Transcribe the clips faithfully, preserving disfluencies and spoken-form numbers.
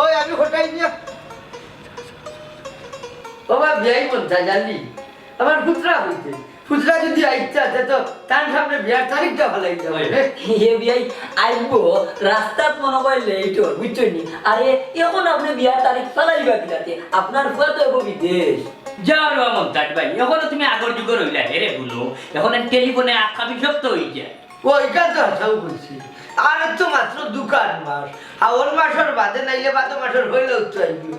ওই আমি কটাই দিয়া। বাবা, বিয়াই মন্তাজ আলী, আমার পুতরা অইতে। পুতরা যদি আইতা, তে তো তান সামনে বিয়ার তারিখটা ফালাই দিতাম। এ বিয়াই, আইবো, রাস্তাত মনো কয় লেট অর, বুঝছইন নি? আরে, এখন আপনে বিয়ার তারিখ ফালাইবা কিতাতে? আপনার ফুয়া তো অইবো বিদেশ। যাও রে মন্তাজ ভাই, এখনো তুমি আগর যুগর অইলা, হেরে হুনো, এখন টেলিফোনে আকাবি সব তো অই যায়। ও, ইখান তো হাছাউ কইছি। আর তো মাত্র দুখান মাস। হাওন মাসর বাদে নাইলে ভাদো মাসর পয়লা উত্তর আইবো।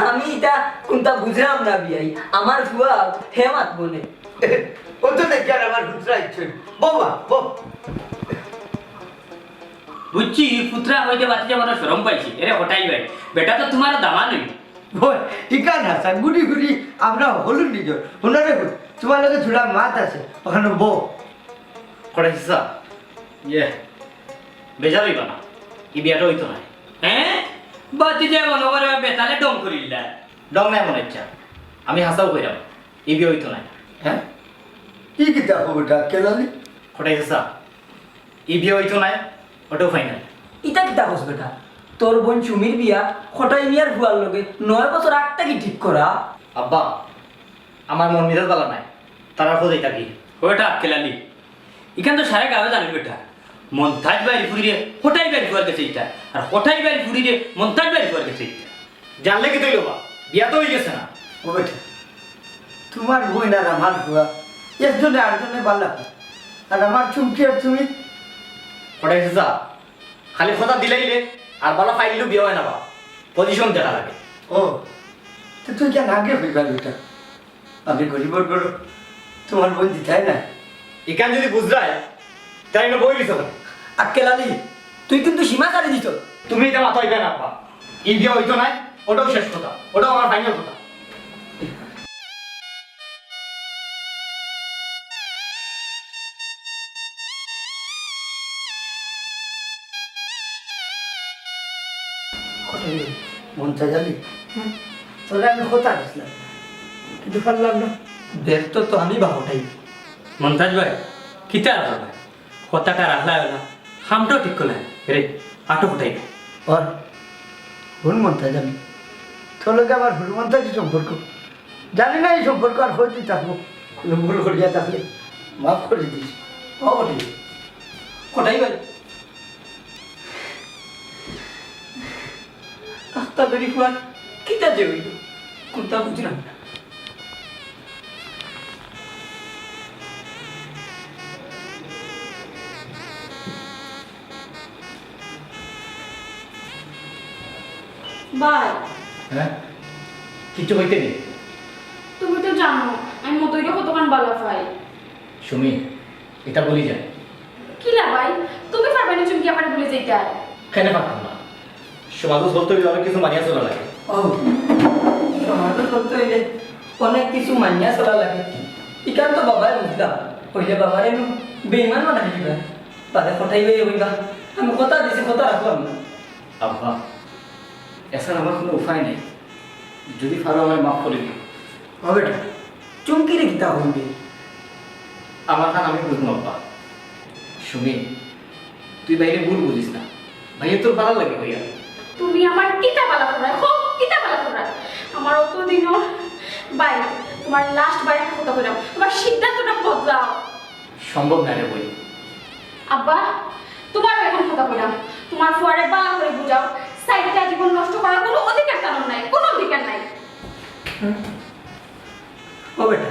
আমি ইতা কুনতা বুঝরাম না বিয়াই। আমার ফুয়া হে মাতবো নে। ও তো দেখি আর আমার পুতরা ইচ্ছে। বউ মা, বউ। বুঝছি, পুতরা অইতে বাতিজা মনো শরম পাইছে। এরে কটাই ভাই, বেটা তো তুমার দামান অইবো। ওই, ইখান হাছা, গুড়ি গুড়ি আমরা হলুদ নিজর। হুনো রে, তুমার লগে থুড়া মাত আছে, অখানো বউ। কটাই চাচা, ইয়ে, বেজার অইবা না, ই বিয়াটা অইতো নায়। হ্যাঁ? বাতিজা মনো করে বেতালে ঢং করিলা। ঢং নায় মনো অইচ্ছা, আমি হাছাউ কইরাম, ই বিয়া অইতো নায়। হ্যাঁ? ই কিতা কও বেটা, আক্কেল আলী? কটাই চাচা, ই বিয়া অইতো নায়, অটাউ ফাইনাল। ইতা কিতা কস বেটা? তোর বইন সুমির বিয়া কটাই মিয়ার ফুয়ার লগে নয় বছর আগ থাকি ঠিক করা। আব্বা, আমার মন মিজাজ ভালা নায়, তারার খোঁজেই থাকি। ওটা আক্কেল আলী, ইখান তো সারা গাঁওয়ে জানে বেটা। মন্তাজ ভাইর ফুড়িরে কটাই ভাইর ফুয়ার গেছে ইতা, আর কটাই ভাইর ফুড়িরে মন্তাজ ভাইর ফুয়ার গেছে ইতা। জানলে কিতা অইলো বা? বিয়া তো অই গেছে না। ও বেটা, তুমার বইন আর আমার ফুয়া একজনে আরজনরে ভালা পায়। আর আমার চুমকি আর তুমি? কটাই চাচা, খালি কথা দিলাইলে আর ভালা পাইলেউ বিয়া অয় না বা, পজিশন দেখা লাগে। ও, তে তুই কেনে আগে কইবার বেটা? আমি গরিবর ঘরো, তুমার বইন দিতায় না। ইখান যদি বুঝরায়, তাইলে বই দিছ না। আক্কেল আলী, তুই কিন্তু সীমা ছাড়ি দিছস। তুমি ইতা মাথাত আনবায় না, আব্বা। ই বিয়া অইতো নায়, অটাউ শেষ কথা, অটাউ আমার ফাইনাল কথা। কটাই, মন্তাজ আলী, হুম? তোরে আমি কথা দিছলাম, কিন্তু পারলাম না। ব্যর্থ তো আমি বা কটাই। মন্তাজ ভাই, কিতা আর করবা? কথাটা রাখলা অইলা, কামটাও ঠিক করলা। রে, আটো কটাই। ওই, হুন মন্তাজ আলী, তোর লগে আমার হুরু মন্তাজি সম্পর্ক। জানি না ই সম্পর্ক আর কয়দিন থাকবো। কুনু ভুল করিয়া থাকলে মাফ করি দিস। ও কটাই, কটাই ভাই, আখতা বেরি ফুয়ার কিতা যে অইলো, কুনতা বুঝলাম না। ভাই। হ্যাঁ? কিচ্ছু কইতে নি? তুমি তো জানো, আমি মতইরে কতখান বালা পাই। সুমি, ইতা ভুলি যা। কিলা ভাই, তুমি পারবায় নি চুমকি আমারে ভুলি যাইতায়? কেনে পারতাম না? সমাজো চলতে অইলে অনেক কিছু মানিয়া চলা লাগে। ও, সমাজো চলতে অইলে অনেক কিছু মানিয়া চলা লাগে। ইখান তো বাবায় বুঝলা, অইলে বাবারে নু বেইমান বানাই দিবা। বাদে কটাই ভাইয়ে কইবা, আমি কথা দিছি, কথা রাখলাম না। আব্বা, এছাড়া আমার কুনু উপায় নাই। যদি পারো আমারে মাফ করি দিও। ও বেটা, চুমকিরে কিতা কইবে? আমার কাম আমি বুঝমু আব্বা। সুমি, তুই ভাইরে ভুল বুঝিস না। ভাইয়ে তোর বালা লাগে কইয়া। তুমি আমার কিতা বালা করায়? হো, কিতা বালা করায়? আমার অত দিনর ভাই, তুমার লাস্ট বার একটা কথা কইরাম, তুমার সিদ্ধান্তটা বদলাও। সম্ভব নায় রে বইন। আব্বা, তুমারও অখন কথা কইরাম। তুমার ফুয়ারে বালা করি বুঝাও, চাইরটা জীবন নষ্ট করার কুনু অধিকার তার নাই, কুনু অধিকার নাই। ও বেটা,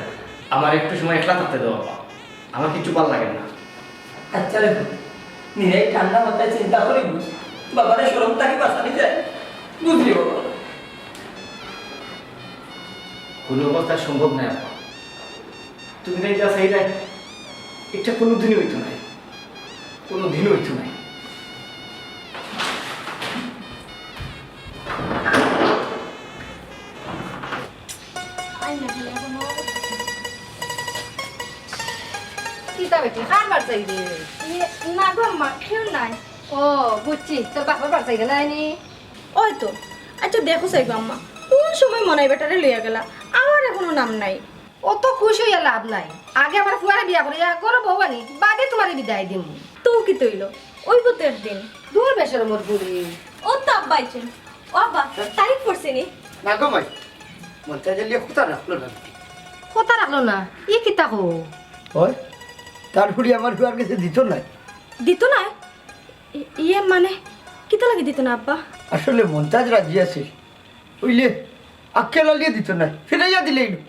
আমারে একটু সময় একলা থাকতে দেও আব্বা, আমার কিচ্ছু ভালা লাগে না। আচ্ছা রে পুত, নিরাই ঠান্ডা মাথায় চিন্তা করি বুঝ, বাবারে শরম থাকি বাঁচানি যায়, বুঝলি বাবা? কুনু অবস্থায় সম্ভব নায় আব্বা। তুমি তাই যা চাইরায়, ইটা কুনুদিনও অইতো নায়, কুনুদিনও অইতো নায়। কিতা বেটি, কার বাড়ি যাইরে? ইয়ে, না গো আম্মা, কেউ নাই। ও, বুঝছি, তোর বাপর বাড়ি যাইরে নায় নি? ওই তো, আচ্ছা দেখো চাই গো আম্মা, কুন সময় মনাই বেটারে লইয়া গেলা, আমার এখনো নাম নাই। অত খুশ অইয়া লাভ নাই। আগে আমার ফুয়ারে বিয়া করিয়া ঘরো বউ আনি, বাদে তুমারে বিদায় দিমু। তো কিতা অইলো? অইবো তো একদিন। দূর বেশরমর বুড়ি। ও তো আব্বা আইছেন। ও আব্বা, তারিখ পড়ছে নি? না গো মাই, মন্তাজে লিয়ে কথা রাখলো না। কথা রাখলো না? ই কিতা কও? ওই, তার ফুড়ি আমার ফুয়ার গেছে দিত নায়। দিত নায়? ই-, ইয়ে মানে, কিতা লাগি দিত না আব্বা? আসলে মন্তাজ রাজি আছে, অইলে আক্কেল আলিয়ে দিত নায়, ফিরাইয়া দিলেই নু।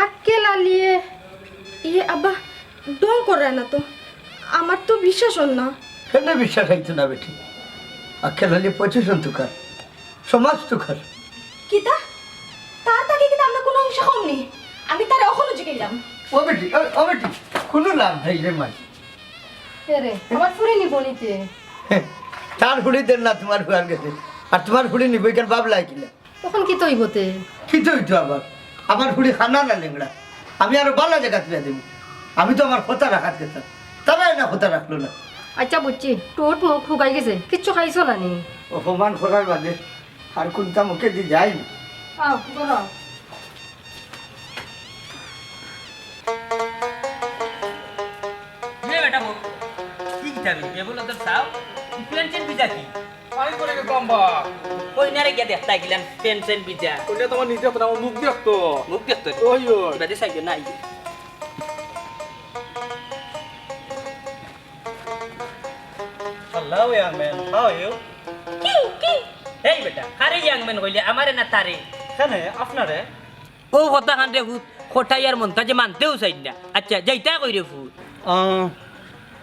আক্কেল আলিয়ে? ইয়ে আব্বা, ঢং কররায় না তো, আমার তো বিশ্বাস অর না। কেনে বিশ্বাস অইতো না বেটি? আক্কেল আলিয়ে পঁচিশ অন তুকার, সমাজ তুকার। কিতা? তার থাকি কিতা আমরা কুনু অংশে কম নি? আমি তারে অখনউ জিকাইলাম। ও বেটি, ও, ও বেটি, কুনু লাভ নাই রে মাই। এরে, আমার ফুড়ি নিবো নি তে। তার ফুড়ি দের না তুমার ফুয়ার গেছে, আর তুমার ফুড়ি নিবো, ইখান ভাবলায় কিলা? অখন কিতা অইবো তে? কিতা অইতো আবার? আমার ফুড়ি কানা না লেংড়া, আমি আরো ভালা জাগাত বিয়া দিমু। আমি তো আমার কথা রাখাত গেছলাম, তারা না কথা রাখলো না। আইচ্ছা বুঝছি, ঠুট মুখ হুকাই গেছে, কিচ্ছু খাইছো না নি? অপমান করার বাদে আর কুনটা মুখে দি যায় না। আও, করো। এ বেটা বউ, কি কিতা রে? বেবুল তোর চাও? ই প্যান্ট শার্ট ভিজা কি? পানি পড়ে গেছে আম্মা। কইনারে গিয়া দেখতা গেলাম প্যান্ট শার্ট ভিজা। কইনা তো আমার নিজে দেখতো না, আমার মুখ দেখতো। মুখ দেখতো রে? ওই, ওই। ইবাদে চাইবে না, আইবে। Hello, young man. How are you? কি? কি? এই বেটা, কারে young man কইলে, আমারে না তারে? কেনে, আপনারে? ও কথা খান রে ফুত, কটাই আর মন্তাজে মানতেও চাইর না। আইচ্ছা, যাইতা কই রে ফুত? আহ,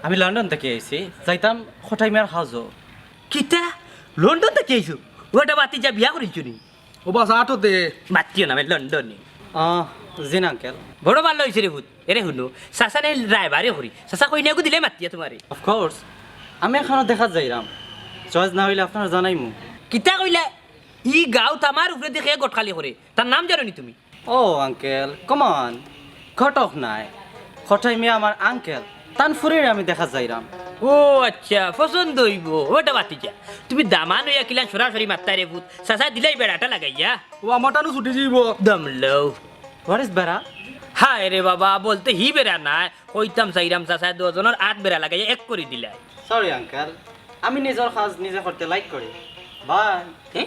আমি লন্ডন থাকি আইছি, যাইতাম কটাই মিয়ার হাউজো। কিতা? লন্ডন থাকি আইছো? ও বেটা ভাতিজা বিয়া করিলছো নি? ও বাস, আটো তে। মাতিও না, আমি লন্ডনি। আহ, জি না, uncle। বড় ভালা অইছে রে ফুত। এরে হুনো, চাচা নে রায়বারে করি। চাচা কইনাগু দিলে মাতিয়া তুমারে। Of course। আমি অখনো দেখাত যাইরাম। Choice না অইলে আপনারে জানাইমু। কিতা কইলা? ই গাঁওত আমার উপরেদি কে ঘটকালি করে? তার নাম জানো নি তুমি? ও uncle, come on। ঘটক নায়। কটাই মিয়া আমার uncle। তান ফুরিরে আমি দেখাত যাইরাম। ও আইচ্ছা, পছন্দ অইবো। ও বেটা ভাতিজা, তুমি দামান অইয়া কিলান সরাসরি মাততায় রে ফুত। চাচায় দিলাই বেড়াটা লাগাইয়া। ও আমার টানো ছুটি যাইবো। দম লও। What is বেড়া? হায় রে বাবা, বলতে হি বেড়া নায়। কইতাম চাইরাম চাচায় দুইজনর আত বেড়া লাগাইয়া এক করি দিলায়। Sorry uncle, আমি নিজর কাজ নিজে করতে like করি। Bye। হে?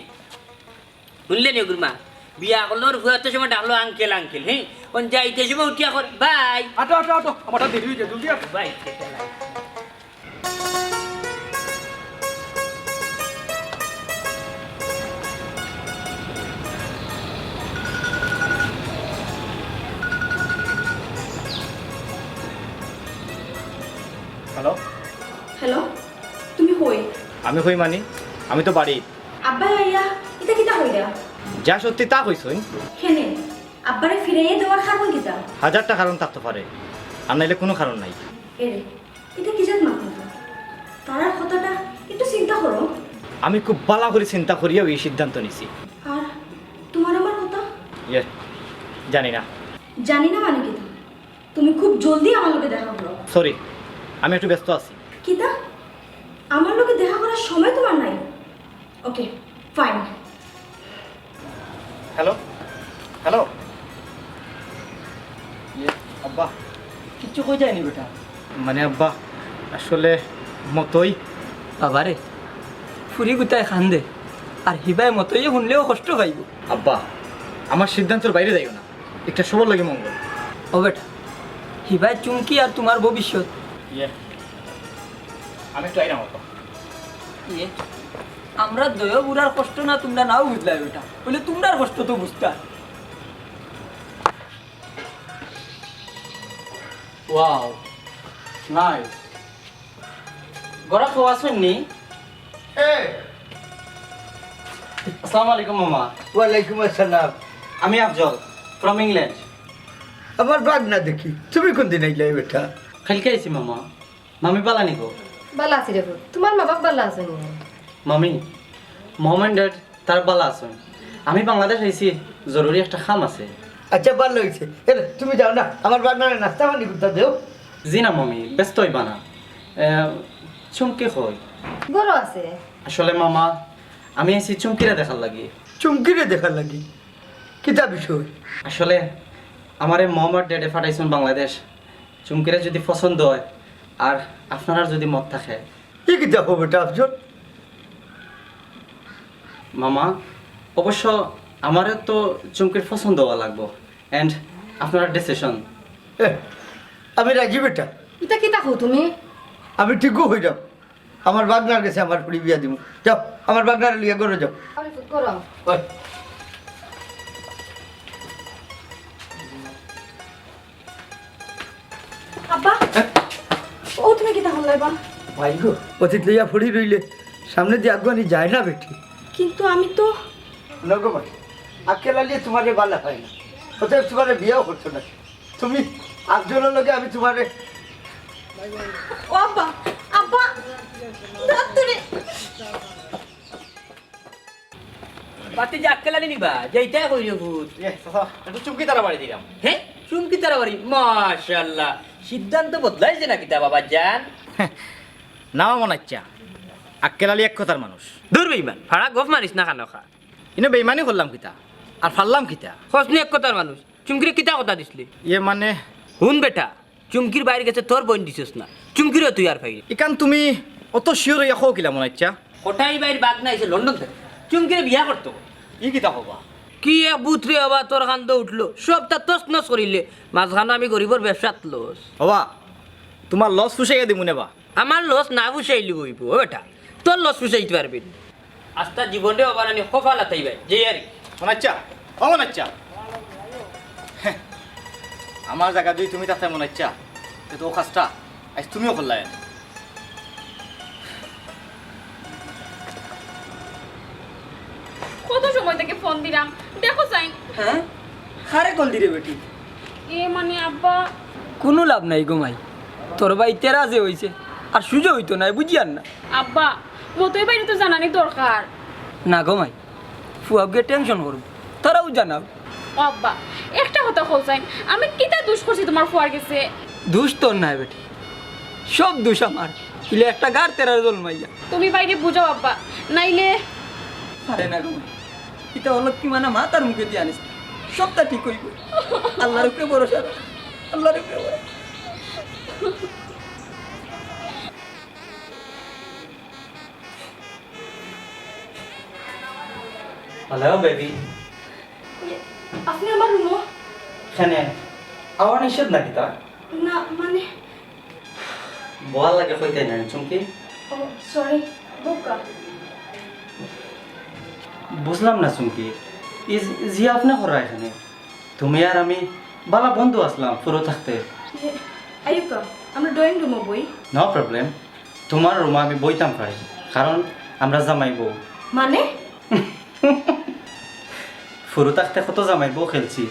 হুনলে নি গুরমা? বিয়া করলে অর ফুয়ায় অত সময় ডাকলো uncle, uncle, হে? অন যাইতে সময় উঠিয়া কর, bye। আটো, আটো, আটো, আমার দেরি অই যায়, জলদি আটো। Bye, কেটে লাই। Hello? Hello, তুমি কই? আমি কই মানি? আমি তো বাড়িত। আব্বায় আইয়া ইতা কিতা কইরা? যা সত্যি তা কইছইন। কেনে? আব্বারে ফিরাইয়া দেওয়ার কারণ কিতা? হাজারটা কারণ থাকতো পারে, আর নাইলে কুনু কারণ নাই। এরে, ইতা কি জাত মাত মাতো? তারার কথাটা একটু চিন্তা করো। আমি খুব ভালা করি চিন্তা করিয়াউ ই সিদ্ধান্ত নিছি। আর তুমার আমার কথা? ইয়ে, জানি না। জানি না মানে কিতা? তুমি খুব জলদি আমার লগে দেখা করো। Sorry, আমি একটু ব্যস্ত আছি। কিতা? আমার লগে দেখা করার সময় তুমার নাই? Okay, fine. Hello? Hello? ইয়ে, আব্বা, কিচ্ছু কই যায়নি বেটা? মানে আব্বা, আসলে মতই। বাবারে, ফুরি গুতায় কান্দে, আর হিবায় মতইয়ে হুনলেও কষ্ট পাইবো। আব্বা, আমার সিদ্ধান্তর বাইরে যাইও না, একটা সবর লাগি মঙ্গল। ও বেটা, হিবায় চুমকি আর তুমার ভবিষ্যৎ। ইয়ে, আমি একটু আইরাম আব্বা। ইয়ে, আমরা দুইও বুড়ার কষ্ট না তুমরা নাও বুঝলায় বেটা, অইলে তুমরার কষ্ট তো বুঝতায়। Wow, nice. ঘরো কেউ আছইন নি? এ! আসসালামু আলাইকুম মামা। ওয়ালাইকুম আসসালাম। আমি আফজল, from England. আমার ভাগনা দেখি, তুমি কুনদিন আইলায় বেটা? কাইলকে আইছি মামা। মামি ভালা নি গো? ভালা আছি রে পুত। তুমার মা বাপ ভালা আছইন নি? মামি, mom and dad তারা ভালা আছইন। আমি বাংলাদেশ আইছি, জরুরি একটা কাম আছে। আইচ্ছা, ভালা অইছে। এরে, তুমি যাও না, আমার ভাগনারে নাস্তা পানি করতা দেও। জি না মামি, ব্যস্ত অইবা না। এ, চুমকি কই? ঘরো আছে। আসলে মামা, আমি আইছি চুমকিরে দেখার লাগি। চুমকিরে দেখার লাগি? কিতা বিষয়? আসলে আমারে mom আর dad এ পাঠাইছইন বাংলাদেশ। চুমকিরে যুদি পছন্দ অয় আর আপনারার যুদি মত থাকে। ই কিতা কও বেটা আফজল? মামা, অবশ্য আমারে তো চুমকির পছন্দ অওয়া লাগবো। And আপনার ডিসিশন? এ, আমি রাজি বেটা। ইতা কিতা কও তুমি? আমি ঠিকউ কইরাম। আমার ভাগনার গেছে আমার ফুড়ি বিয়া দিমু। যাও, আমার ভাগনারে লইয়া ঘরো যাও। আমি ফুট করো। ওই। আব্বা, ও তুমি কিতা করলায় বা? ভাই গো, অতীত লইয়া পড়ি রইলে সামনেদি আগুয়ানি যায় না বেটি। কিন্তু আমি তো নগো ভাই, আক্কেল আলীয়ে তুমারে বালা পায় না, অতএব তুমারে বিয়াও করতো না। তুমি আফজলর লগে আমি তুমারে ও আব্বা, আব্বা, দাঁত ধরে। বাতি যে আক্কেল আলী নিবা, যেইটাই কই রে ভূত। এ, চাচা, একটু চুমকি তাড়াবাড়ি দিলাম। হে? চুমকি তাড়াবাড়ি? মাশাআল্লাহ। সিদ্ধান্ত বদলাইছে না কিতা বাবা জান? নাও মনাইচ্ছা। আক্কেল আলী এক কথার মানুষ। দূর বেইমান, ফাড়া গফ মারিস না খানো খা। ইনো বেইমানি করলাম কিতা? আর ফারলাম কিতা? কসনি এক কথার মানুষ। চুমকিরে কিতা কথা দিছলি? ইয়ে মানে হুন বেটা, চুমকির বাইর গেছে তোর বইন দিছস না। চুমকিরেও তুই আর পাইরে। ইখান তুমি অত শিওর অইয়া কও কিলা মনাইচ্ছা? কটাই বাইর বাগনা আইছে লন্ডন থাকি। চুমকিরে বিয়া করতো। ই কিতা কও বা? কি এক ভূত রে বাবা, তোর কান্দো উঠলো। সবতা তছনছ করিলে। মাঝখানো আমি গরিবর ব্যবসাত লস। ও বা, তুমার লস পুষাইয়া দিমু নে বা। আমার লস না পুষাইলে অইবো, ও বেটা। তোর লস পুষাইতে পারবি না। আস্তা জীবনে অবানানি কপাল আতাইবায়, যে আরি। মনাইচ্ছা, ও মনাইচ্ছা। হে, আমার জাগা যুদি তুমি থাকতায় মনাইচ্ছা, তে তো ও কাজটা আইজ তুমিও করলায়। কত সময় থাকি ফোন দিরাম, দেখো চাইন। হ্যাঁ? কারে কল দিরে বেটি? এ মানে আব্বা। কুনু লাভ নাই গো মাই, তোর ভাই তেরা যে অইছে, আর সুজা অইতো নায়, বুঝিয়ার না। আব্বা, মতই বাইরে তো জানানি দরকার। না গো মাই, ফুয়াগুয়ে টেনশন করবো, তোরাউ জানাও। ও আব্বা, একটা কথা কও চাইন, আমি কিতা দুষ করছি তুমার ফুয়ার গেছে? দুষ তোর নায় বেটি, সব দুষ আমার। ইলে একটা গার তেরার জন্মাইয়া। তুমি বাইরে বুঝাও আব্বা, নাইলে আরে না গো মাই, ইতা অলক্ষী মানা মাতার মুখে দিয়া আনিস না। সবতা ঠিক অইবো। আল্লার উপরে ভরসা রাখ, আল্লার উপরে ভরসা। Hello baby. আপনি আমার রুমো? কেনে, আওয়া নিষেধ না কিতা? না মানে বওয়ার লাগি কইতায় না নি চুমকি? ও, সরি, বউক্কা। বুঝলাম না চুমকি, ই জি আপনে কররা এখানে? তুমি আর আমি বালা বন্ধু আছলাম ফুরু থাকতে। ইয়ে, আইউক্কা, আমরা ড্রয়িং রুমো বই। নো প্রবলেম, তুমার রুমো আমি বইতাম পারি, কারণ আমরা জামাই বউ। মানে? ফুরু থাকতে কত জামাই বউ খেলছি,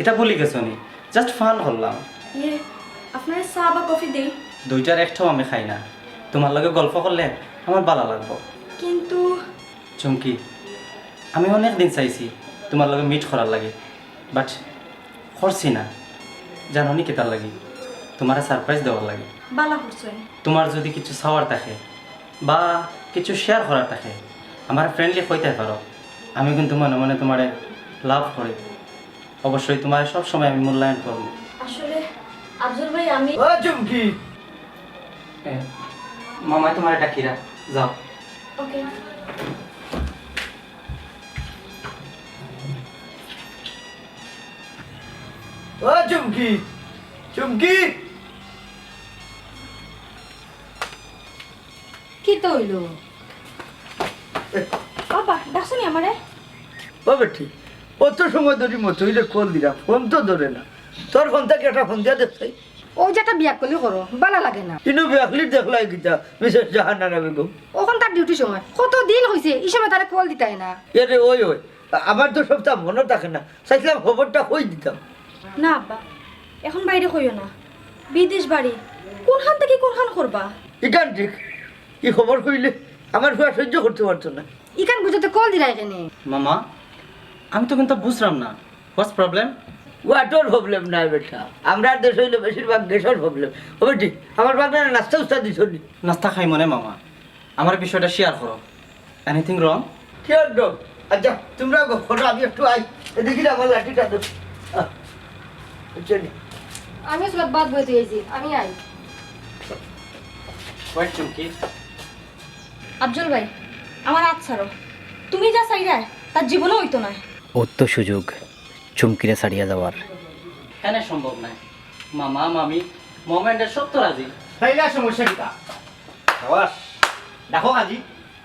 ইতা ভুলি গেছো নি? Just fun করলাম। ইয়ে, আপনারে চা বা কফি দেই? দুইটার একটাও আমি খাই না। তুমার লগে গল্প করলে আমার বালা লাগবো। কিন্তু চুমকি, আমি অনেক দিন চাইছি তুমার লগে মিট করার লাগি, but করছি না। জানো নি কিতার লাগি? তুমারে সারপ্রাইজ দেওয়ার লাগি। বালা করছইন। তুমার যুদি কিছু চাওয়ার থাকে বা কিছু শেয়ার করার থাকে, আমারে ফ্রেন্ডলি কইতায় পারো। আমি কিন্তু মনে মনে তুমারে লাভ করি। অবশ্যই তুমারে সব সময় আমি মূল্যায়ন করমু। আসলে আফজল ভাই, আমি ও চুমকি! এ, মামায় তুমারে ডাকিরা, যাও। ওকে। ও চুমকি! চুমকি! কিতা অইলো? এ। বাবা, ডাকছো নি আমারে? ও বেটি, অত সময় ধরি মতইরে কল দিরা, ফোন তো ধরে না। তোর ফোন থাকি একটা ফোন দিয়া দেখ চাই। অউ যে একটা বিয়াক্কলি করো, বালা লাগে না। ইনো বিয়াক্কলি দেখলায় কিতা, মিসেস জাহানারা বেগম? অখন তার ডিউটি সময়। কত দিন অইছে, ই সময় তারে কল দিতায় না। এরে, ওই, ওই, আমার তো সবতা মনো থাকে না। চাইছিলাম খবরটা কই দিতাম। না আব্বা, এখন বাইরে কইও না। বিদেশ বাড়ি, কুনখান থাকি কুনখান করবা? ইখান ঠিক, ই খবর কইলে আমার ফুয়া সইজ্য করতে পারতো না। ইখান বুঝাতে কল দিরায় কেনে? মামা, আমি তো কিন্তু বুঝলাম না। What's problem? ওয়াটর প্রবলেম নায় বেটা, আমরার দেশো অইলো বেশিরভাগ গ্যাসর প্রবলেম। ও বেটি, আমার বাপরে নাস্তা উস্তা দিছো নি? নাস্তা খাইমু নে মামা, আমার বিষয়টা শেয়ার করো। Anything wrong? কি আর wrong? আচ্ছা, তুমরা গফ করো, আমি একটু আই। এদিকে আমার লাঠিটা দেও। আহ, বুঝছো নি? আমি আসলে বাদ বইতে আইছি, আমি আই। Wait, চুমকি। আফজল ভাই, আমার আত ছাড়ো। তুমি যা চাইরায়, তার জীবনও অইতো নায়। অত সুযোগ চুমকিরে ছাড়িয়া যাওয়ার। কেনে সম্ভব নায়? মামা, মামি, মম এন্ড ড্যাড সব তো রাজি। তাইলে আর সমস্যা কিতা? সাবাস। ডাকো আজি।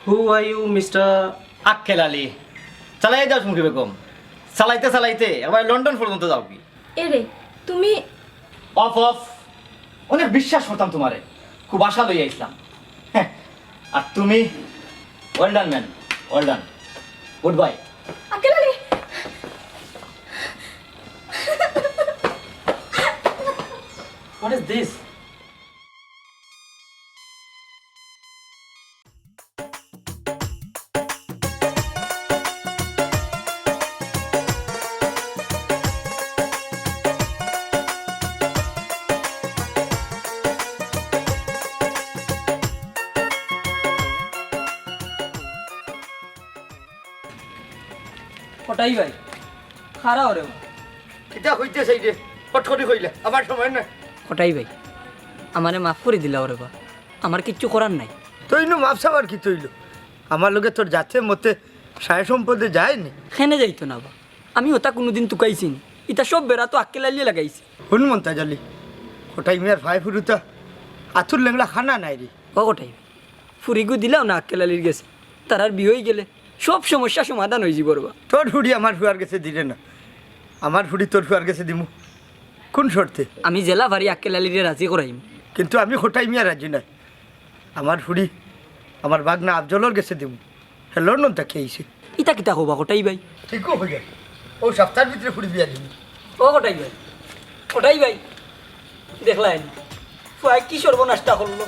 Who are you, মিস্টার আক্কেল আলী? চালাই দাও চুমকি বেগম। চালাইতে চালাইতে একবার লন্ডন পর্যন্ত যাওগি। এরে, তুমি অফ, অফ। অনেক বিশ্বাস করতাম তুমারে, খুব আশা লইয়া আইছলাম। হ্যাঁ, আর তুমি, well done, man, well done, good bye. Uncle Ali. What is this? কটাই ভাই, খাড়া ওরে বা। কিতা কইতে চাইরে? ফটফটি কইলে, আমার সময় নাই। কটাই ভাই, আমারে মাফ করি দিলাও রে বা, আমার কিচ্ছু করার নাই। তুই নু মাফ চাওয়ার কিতা অইলো? আমার লগে তোর জাতে মতে সায় সম্পদে যায়নি। কেনে যাইতো না বা, আমি ওটা কুনুদিন তুকাইছি নি। ইতা সব বেড়া তো আক্কেল আলীয়ে লাগাইছে। হুন মন্তাজ আলী, কটাই মিয়ার ফায় ফুরুতা আতুর লেংড়া খানা নাই রে। ও কটাই ভাই, ফুরিগু দিলাও না আক্কেল আলীর গেছে, তারার বিয়া অইগেলে সব সমস্যা সমাধান অইযিবো রে বা। তোর ফুড়ি আমার ফুয়ার গেছে দিরে না, আমার ফুড়ি তোর ফুয়ার গেছে দিমু। কুন শর্তে? আমি যেলা পারি আক্কেল আলীরে রাজি করাইমু। কিন্তু আমি কটাই মিয়া রাজি নায়। আমার ফুড়ি আমার ভাগনা আফজলর গেছে দিমু। হে লন্ডন থাকি আইছে। ইতা কিতা কও বা কটাই ভাই? ঠিকউ কইরা। অউ সাপ্তার ভিতরে ফুড়ি বিয়া দিমু। ও কটাই ভাই, কটাই ভাই, দেখলায় নি? ফুয়ায় কি সর্বনাশটা করলো।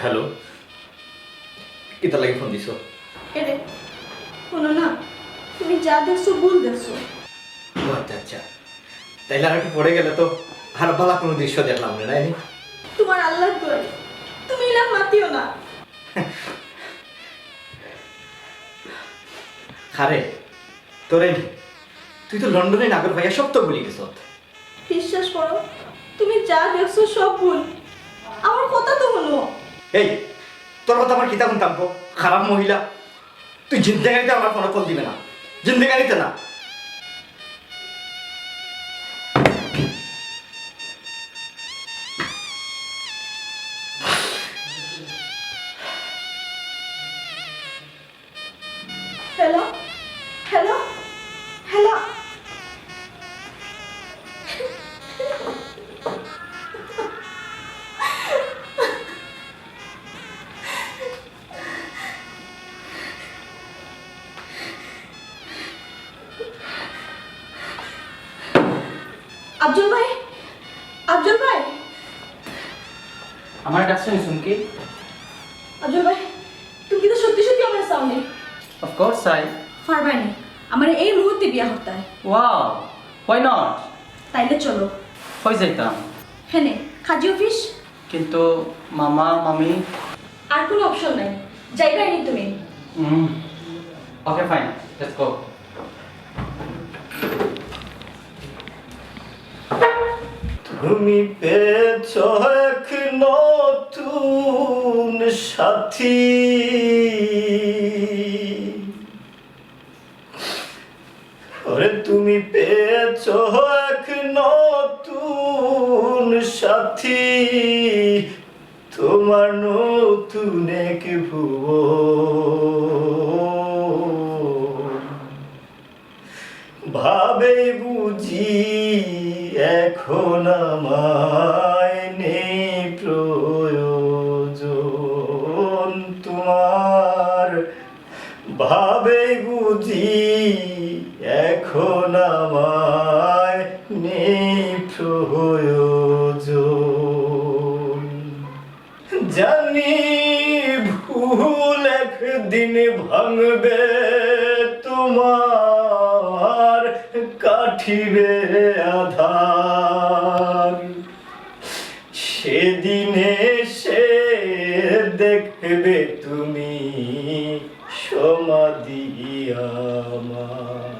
হ্যালো, কিতার লাগি ফোন দিছো? এরে, হুনো না, তুমি যা দেখছো ভুল দেখছো। ও আচ্ছা, আচ্ছা। তাইলে আর একটু পরে গেলে তো আর ভালা কুনু দৃশ্য দেখলাম না, নায় নি? তুমার আল্লার দোয়াই, তুমি ইলান মাতিও না। আরে, তোরে নি, তুই তো লন্ডনে নাগর ভাইয়া সব তো ভুলি গেছত। বিশ্বাস করো, তুমি যা দেখছো সব ভুল। আমার কথা তো হুনো। এই, তোর কথা আমার কিতা হুনতাম গো, খারাপ মহিলা। তুই জিন্দেগানিতে আমার ফোনে কল দিবে না, জিন্দেগানিতে না। Hello, hello, hello. আফজল ভাই, আফজল ভাই। আমারে ডাকছো নি চুমকি? আফজল ভাই, তুমি কিন্তু সত্যি সত্যি আমারে চাও নি? Of course চাই। পারবায় নি? আমারে এই মুহূর্তে বিয়া করতায়। Wow, why not? তাইলে চলো। কই যাইতাম? কেনে, কাজী অফিস। কিন্তু মামা, মামি। আর কুনু option নাই, যাইবায় নি তুমি। হুম, okay, fine, let's go. তুমি পেয়েছো এক নতুন সাথী, ওরে তুমি পেয়েছো এক নতুন সাথী, তোমার নতুন এক ভুবন। ভাবেই বুঝি এখন আমায় নেই প্রয়োজন তোমার, ভাবেই বুঝি এখন আমায় নেই প্রয়োজন। জানি ভুল একদিন ভাঙবে তোমার, কাটিবে আধার। সেদিন এসে দেখবে তুমি সমাধি আমার।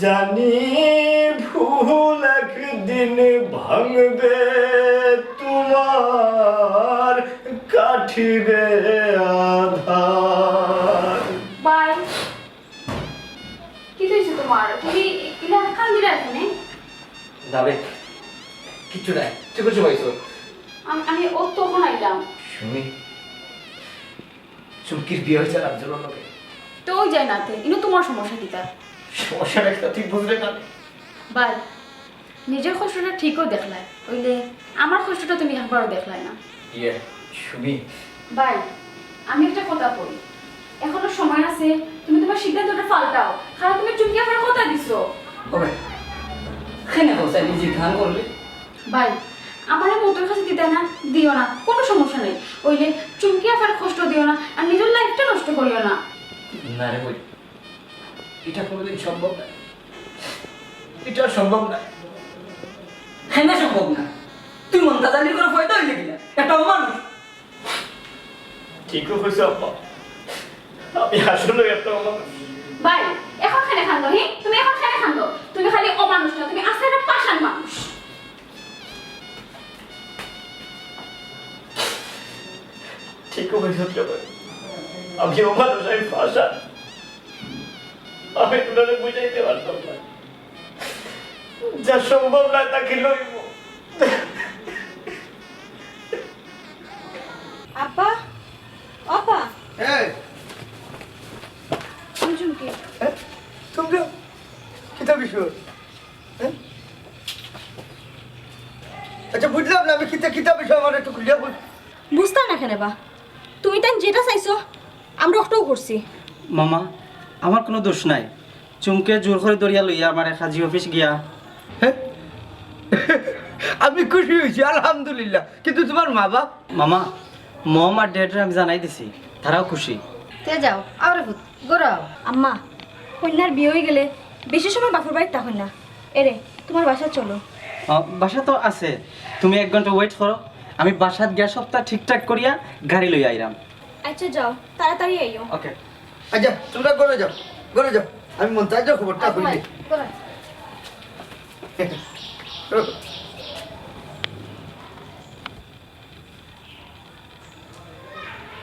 জানি ভুল একদিন ভাঙবে তোমার, কাটিবে আধার। ভাই, কিতা অইছে তোমার? তুমি ইলা কান্দিরায় কেনে? না বে, কিচ্ছু নাই। তুই কিছু পাইছো? আমি আমি ও তখন আইলাম। সুমি, চুমকির বিয়া অইছে রামজলর লগে। তো অই যায় না তে, ইনো তোমার সমস্যা কিতা? সমস্যাটা কিতা তুই বুঝলে না? ভাই, নিজর কষ্টটা ঠিকউ দেখলায়, অইলে আমার কষ্টটা তুমি একবারও দেখলায় না। ইয়ে, সুমি। ভাই, আমি একটা কথা কই, এখনো সময় আছে, তুমি তোমার সিদ্ধান্তটা পাল্টাও। কারণ তুমি চুমকি আফারে কথা দিছো। ওবে, কেনে কও চাইলি যে ধান করলে? ভাই, আমারে মতর কাছে দিতায় না, দিও না, কোনো সমস্যা নাই। অইলে চুমকি আফারে কষ্ট দিও না, আর নিজর লাইফটা নষ্ট করিও না। না রে বই, ইটা কোনোদিন সম্ভব না। ইটা সম্ভব না। কেনে সম্ভব না? তুই মন্তাজ আলীর ঘরো পয়দা অইলে কিনা? একটা অমানুষ। ঠিকউ কইছো আব্বা, আমি আসলে একটা অমানুষ। ভাই, এখন কেনে কান্দো, হি? তুমি এখন কেনে কান্দো? তুমি খালি অমানুষ না, তুমি আসলে একটা পাষাণ মানুষ। ঠিকউ কইছো রে ভাই, আমি অমানুষ, আমি পাষাণ। আমি তোমারে বুঝাইতে পারতাম না, যা সম্ভব না তা কিলা অইবো। আব্বা, আব্বা। এই, আমি চুমকি। হ্যাঁ? তোমরা কিতা বিষয়? হ্যাঁ? আচ্ছা, বুঝলাম না আমি, কিতা কিতা বিষয়, আমার একটু খুলিয়া বল। বুঝতায় না কেনে বা? তুমি তাইন যেটা চাইছো, আমরা ওটাউ করছি। মামা, আমার কোনো দোষ নাই। চুমকে জোর করি ধরিয়া লইয়া আমারে কাজী অফিস গিয়া। হ্যাঁ? আমি খুশি অইছি, আলহামদুলিল্লাহ, কিন্তু তোমার মা বাপ? মামা, মম আর ড্যাডরে আমি জানাই দিছি, তারাও খুশি। তে যাও, আওরে পুত, ঘরো আও। আম্মা, কইন্যার বিয়া অইগেলে বেশি সময় বাপর বাড়িত থাকইন না। এরে, তোমার বাসাত চলো। আহ, বাসা তো আছে, তুমি এক ঘন্টা ওয়েট করো, আমি বাসাত গিয়া সবটা ঠিকঠাক করিয়া গাড়ি লইয়া আইরাম। আচ্ছা যাও, তাড়াতাড়ি আইও। ওকে। আচ্ছা, তোমরা ঘরো যাও, ঘরো যাও, আমি মন্তাজর খবরটা কইলে।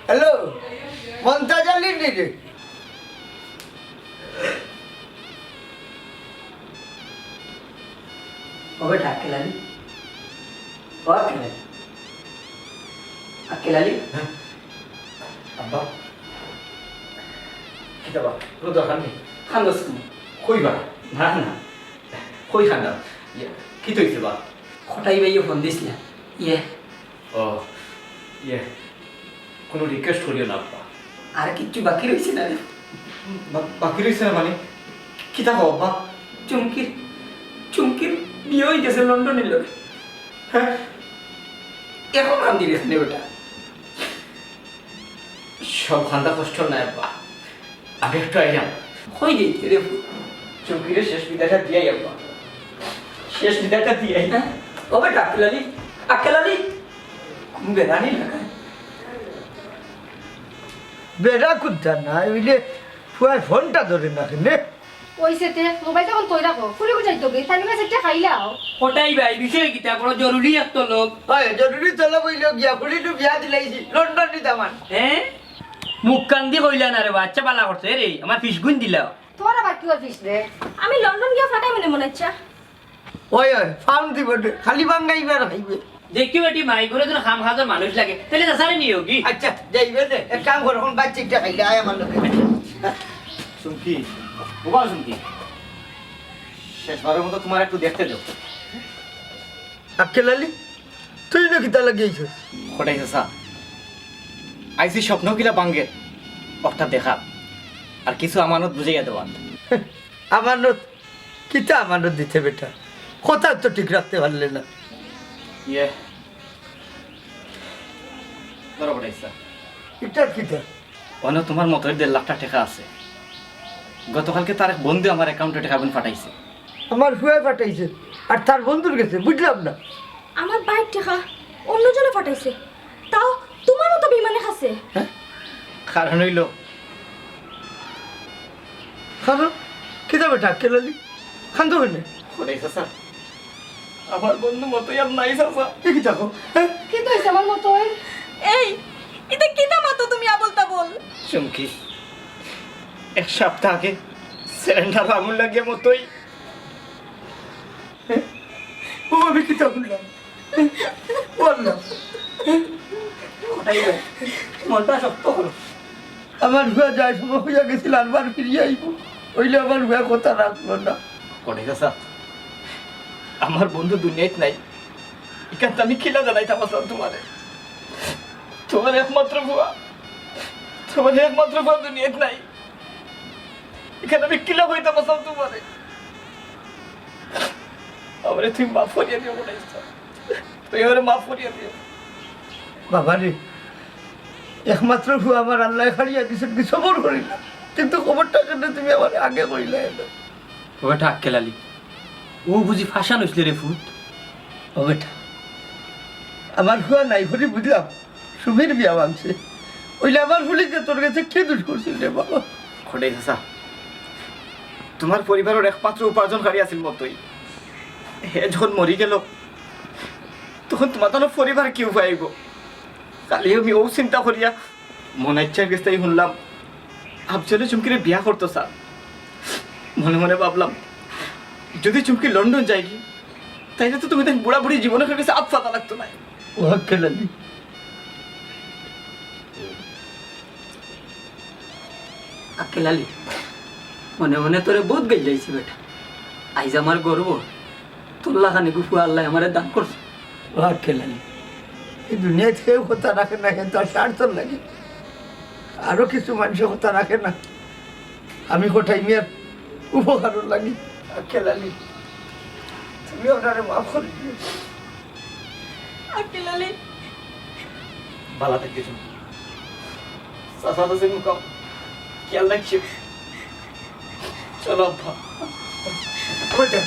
হ্যালো, মন্তাজ আলীর নি রে? ওবে আক্কেল আলী, ও আক্কেল আলী, আক্কেল আলী। আব্বা, কিতা বা? কোনো দরকার নাই। কান্দস কেনে? কই বা? না না, কই কান্দা? ইয়ে, কিতা অইছে বা? কটাই ভাইয়ে ফোন দিছলা। ইয়ে। ও, ইয়ে, কোনো রিকোয়েস্ট করিও না আব্বা। আর কিচ্ছু বাকি রইছে না রে। বা-, বাকি রইছে না মানে? কিতা কও আব্বা? চুমকির, চুমকির বিয়া অইগেছে লন্ডনর লগে। হ্যাঁ? এখন কান্দিরে কেনে বেটা? সব কান্দা কষ্ট নায় আব্বা, আমি একটু আইলাম। কই যাইতে রে পুত? চুমকিরে শেষ বিদায়টা দিয়াই আব্বা, শেষ বিদায়টা দিয়াই। হ্যাঁ? ও বেটা আক্কেল আলী, আক্কেল আলী, ঘুম বেড়ানি লাগায়। বেড়া কুন্তা না, অইলে ফুয়ায় ফোনটা ধরে না কেনে? অইছে তে, মোবাইলটা অখন থই রাখো, ফুড়ি বুঝাই তো গি, তাই নিয়ে সেটা খাইলাও। কটাই ভাই, বিষয় কিতা? বড় জরুরি এক তলব। হয়, জরুরি তলব অইলো গিয়া, ফুড়িটু বিয়া দিলাইছি, লন্ডন নিতাম আর। হ্যাঁ? মুখ কান্দি কইলা না রে বা, আচ্ছা বালা করছে রে, আমার ফিস গুন দিলাও। তোর আবার কি অফিস রে? আমি লন্ডন গিয়া ফাটাই মনে মনে ইচ্ছা। ওই, ওই, ফাউন দিব রে, খালি বাঙ্গাইবার খাইবে। দেখিও বেটি মাই, ঘরে যেন খাম খাজর মানুষ লাগে, তাহলে যা সারে নিও কি? আচ্ছা, যাইবে রে, এক কাম কর, এখন বাচ্চা একটা খাইলে আয় আমার লগে। চুমকি, ও বা চুমকি, শেষবারের মতো তোমার একটু দেখতে দেও। আক্কেল আলী, তুই না কিতা লাগিয়েছিস? কটাই চাচা, আইছি স্বপ্ন কিলা বাঙ্গের, অকটা দেখা, আর কিছু আমানত বুঝাইয়া দেওয়া। আমানত? কিতা আমানত দিতে বেটা? কথা তো ঠিক রাখতে পারলে না। ইয়ে, ধরো পাঠাইছা। ইটা কিতা? অনো তুমার মতইর দেড় লাখটা টেকা আছে। গতকালকে তার এক বন্ধু আমার অ্যাকাউন্টে টেকা গুন পাঠাইছে। আমার ফুয়ায় পাঠাইছে, আর তার বন্ধুর গেছে, বুঝলাম না। আমার বাইর টেকা অন্যজনে পাঠাইছে, তাও তুমার মতো বেইমানে খাছে। হ্যাঁ? কারণ অইলো, কারণ কিতা বেটা, আক্কেল আলী? কান্দো কেনে? কই চাচা, আমার বন্ধু মতই আর নাই চাচা। এ কিতা কও? হ্যাঁ? কিতা অইছে আমার মতই? এই, ইতা কিতা মাতো তুমি আবল তাবল? চুমকি, এক সপ্তাহ আগে সিলিন্ডারো আগুন লাগিয়া মতই। হ্যাঁ? ও, আমি কিতা কইলাম? ও আল্লাহ। কটাই ভাই, মনটা শক্ত করো। আমার ফুয়া যাওয়ার সময় কইয়া গেছিল, আরবার ফিরিয়া আইবো। অইলে আমার ফুয়া কথা রাখলো না। কটাই চাচা, আমার বন্ধু দুনিয়াত নাই। ইখান তো আমি কিলা জানাইতাম আছলাম তুমারে। তুমার একমাত্র ফুয়া, তুমার একমাত্র ফুয়া দুনিয়াত নাই। ইখান আমি কিলা কইতাম আছলাম তুমারে। আমারে তুমি মাফ করিয়া দিও, কটাই চাচা। তুমি আমারে মাফ করিয়া দিও। বাবা রে, একমাত্র ফুয়া আমার আল্লায় হারাইয়া দিছইন, কি সবর করি না। কিন্তু খবরটা কেনে তুমি আমারে আগে কইলায় না? ও বেটা আক্কেল আলী, ও বুঝি ফাঁসান অইছলে রে ফুত? ও বেটা, আমার ফুয়া নাই করি বুঝলাম, সুমির বিয়া ভাঙছে। অইলে আমার ফুলিকে তোর গেছে কি দুষ করছিল রে বাবা? কটাই চাচা, তুমার পরিবারর একমাত্র উপার্জনকারী আছিল মতই। হে যখন মরি গেল, তখন তুমার তান পরিবার কিতা উপায় অইবো? কালি আমি অউ চিন্তা করিয়া মনাইচ্ছার গেছ থাকি হুনলাম, আফজলে চুমকিরে বিয়া করতো চায়। মনে মনে ভাবলাম, যদি চুমকি লন্ডন যায়গি, তাইলে তো তুমি তাই বুড়া বুড়ি জীবনে কার গেছে আত পাতা লাগতো নায়। ও আক্কেল আলী। আক্কেল আলী, মনে মনে তোরে বউত গাইল্লাইছি বেটা। আইজ আমার গর্ব, তোর লাখান এগু ফুয়া আল্লায় আমারে দান করছে। ও আক্কেল আলী, ই দুনিয়াত কেউ কথা রাখে না, কিন্তু আর স্বার্থর লাগি আরো কিছু মানষে কথা রাখে না। আমি কটাই মিয়ার উপকারর লাগি। আক্কেল আলী, তুমি ওনারে মাফ করি দিও। আক্কেল আলী। বালা থাকিও। চাচা তো যে মুকাম খেয়াল রাখিও। চলো আব্বা। কই যা?